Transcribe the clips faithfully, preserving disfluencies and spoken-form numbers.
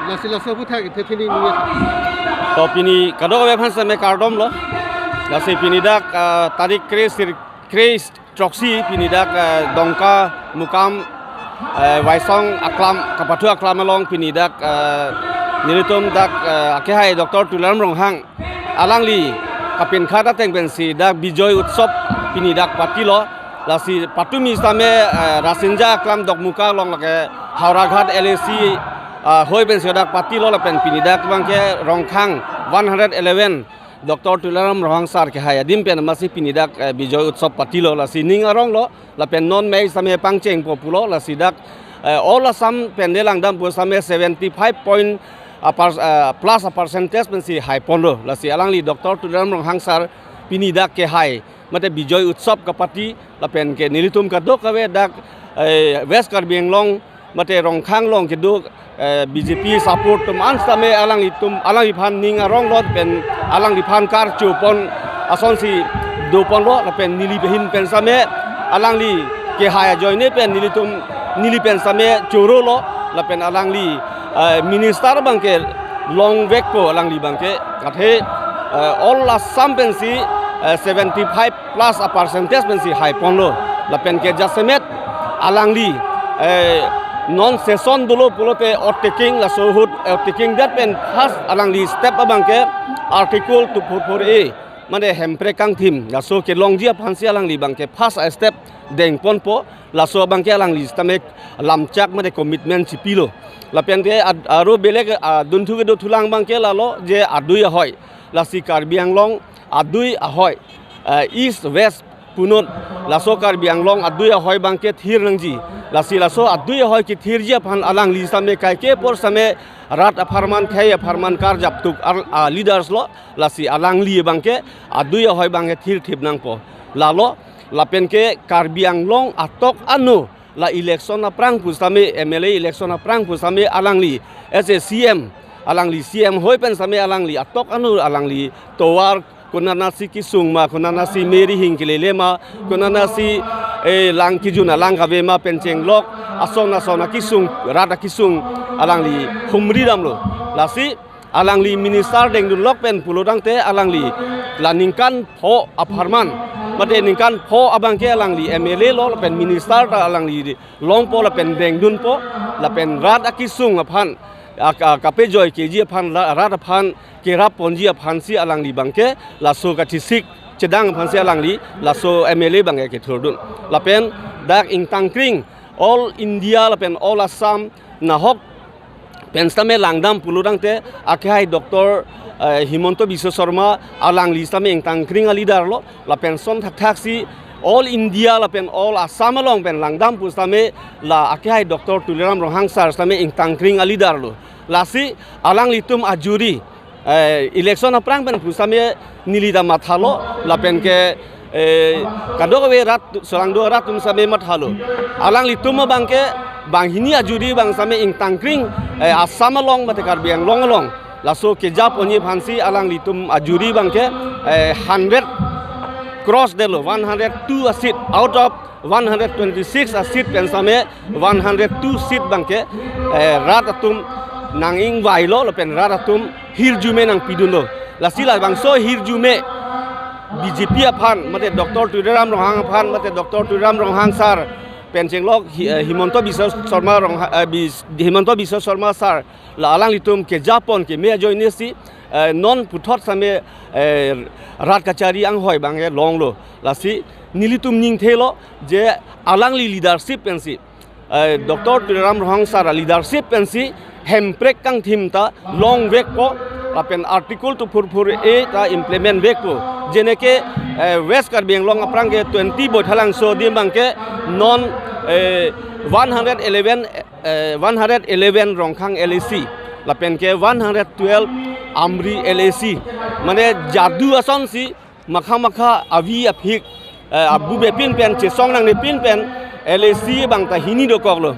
Lasi laso aphuthak ithe thini nunge. To pini kadokave aphan seme kardom lo. Lasi pini dak, ah, tarik kre sir, kre throksi pini dak, ah, Dongkamukam, ah, Waisong aklam, kapathu aklam along pini dak, ah, nelitum dak, ah, akehai Doctor Tuliram Ronghang alangli kapinkhat ateng pensi dak Bijoy Utsav pini dak patilo. Lasi patumi sitame, eh, Rasinja aklam Dokmoka along lake Howraghat L A C, ah, hoi pensi dak patilo lapen pini dak abangke Rongkhang one hundred eleven Doctor Tuliram Ronghang sir kehai adim pen amatsi pini dak, eh, Bijoy Utsav patilo. Lasi ning arong lo lapen non mei sitame pangchengpo pulo. Lasi dak, eh, all Assam pen de langdampo sitame seventy five point, ah, per-, ah, plus a percentage pensi haiponlo. Lasi alangli Doctor Tuliram Ronghang sir pini dak kehai mate Bijoy Utsav kapati lapen ke nelitum kadokave dak, eh, West Karbi Anglong mate Rongkhang along kedo, eh, B J P support atum an sitame alanglitum alangliphan ning arong lo pen alangliphan karchopon asonsi doponlo lapen neli behin pen sitame alangli kehai ajoine pen nelitum neli pen sitame chorolo lapen alangli, eh, minister abangke longvekpo alangli abangke athe, eh, all Assam pensi, eh, seventy five plus a percentage pensi haiponlo lapen ke jasemet alangli, eh, non session dolo pulote oath taking laso ahut, eh, oath taking det pen first alangli step abangke Article two four four A mane Hemprek kangthim laso kelongji aphansi alangli abangke first a step dengponpo. Laso abangke alangli sitame lamchak mane commitment chipilo lapen ke ad-, aro belek, ah, dunthu kedo thulang abangke lalo je adui ahoi. Lasi Karbi Anglong adui ahoi, eh, East West punot laso Karbi Anglong adui ahoi abangke thir nangji. Lasi laso adui ahoi kethirji aphan alangli sitame kaike apor sitame rat apharman khei apharman karjaptuk ar, ah, leaders lo. Lasi alangli abangke adui ahoi abangke thirthip nangpo. Lalo lapen ke Karbi Anglong atok anu la election aphrang pu sitame, M L A election aphrang pu sitame alangli as a C M, alangli C M hoi pen sitame alangli atok anu alangli tovar konatnasi kesung ma, konatnasi me rihing kelele ma, konatnasi, eh, lang kejun alang kave ma pen chenglok ason ason akesung, rat akesung alangli humri damlo. Lasi alangli minister dengdunlok pen pulo tangte alangli la ningkan pho apharman mate ningkan pho abangke alangli M L A lo lapen minister ta alangli longpo lapen dengdunpo lapen rat akesung aphan, ak-, ak-, kapejoi keji aphan la, rat aphan kerapponji aphansi alangli abangke laso kachisik chedang aphansi alangli laso M L A abangke kethurdun. Lapen dak ingtangkring all India lapen all Assam nahok pen sitame langdam pulo tangte akehai Doctor, eh, Himanta Biswa Sarma alangli sitame ingtangkring a leader lo lapen ason thakthaksi all India lapen all Assam along pen langdam pu sitame la akehai Doctor Tuliram Ronghang sir sitame ingtangkring a leader lo. Lasi alanglitum ajuri, eh, election aphrang pen pu sitame neli ta mathalo lapen ke, eh, kadokave rat tu-, solangdo rat atum sitame mathalo. Alanglitum abangke banghini ajuri abang sitame ingtangkring, eh, Assam along mate Karbi Anglong along laso kejaponji aphansi alanglitum ajuri abangke, eh, hundred cross detlo, one hundred two a seat out of one hundred twenty-six a seat pen sitame one hundred two seat abangke, eh, rat atum nang-ingvailo lapen rat atum hirjume nangpidunlo. Lasi labangso hirjume B J P aphan mate Doctor Tuliram Ronghang aphan mate Doctor Tuliram Ronghang sir pen chenglok Hi-, eh, Himanta Biswa Sarma Rongha-, eh, Bis-, Himanta Biswa Sarma sir la alanglitum kejapon keme ajoinesi, eh, non puthot sitame, eh, rat kachari anghoi abangke longlo. Lasi nelitum ningthelo je alangli leadership pensi, eh, Doctor Tuliram Ronghang sir leadership pensi Hemprek kangthim ta longvekpo lapen Article two four four A ta implement vekpo. Jeneke, eh, West Karbi Anglong aphrang ke twenty Baithalangso adim abangke non, eh, one hundred eleven, eh, one hundred eleven Rongkhang L A C lapen ke one hundred twelve Amri L A C. Mane jadu asonsi makha makha avi aphik, eh, abube pinpen chesong nangne pinpen L A C abang ta hini dokoklo.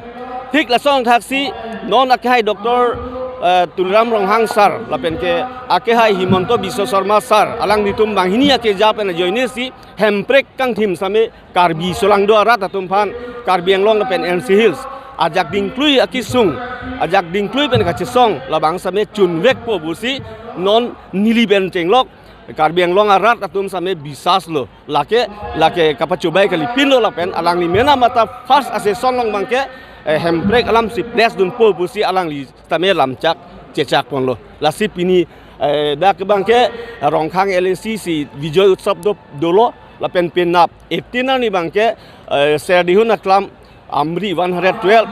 Thik lason thaksi non akehai Doctor, eh, Tuliram Ronghang sir lapen ke akehai Himanta Biswa Sarma sir alanglitum banghini akeja pen ajoinesi Hemprek kangthim sitame Karbi solangdo arat atum aphan, Karbi Anglong lapen N C Hills ajak dingklui akesung, ajak dingklui pen kachesong labang same chunvekpo pusi non neli pen chenglok Karbi Anglong arat atum same bisas lo. Lake, lake kapachobai kalipin lo lapen alangli mena mata first a-session along abangke, eh, hemprek alam si press dunpo pusi alangli tame lamchak chechak ponlo. Lasi pini, eh, dak abangke Rongkhang L A C si Bijoy Utsav do, dolo lapen penap eighteen arni abangke, eh, Serdihun aklam Amri one hundred twelve,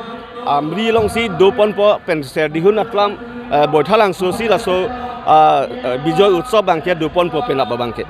Amri alongsi doponpo pen Serdihun aklam, eh, Baithalangso si laso, ah, eh, Bijoy Utsav abangke doponpo penap abangke.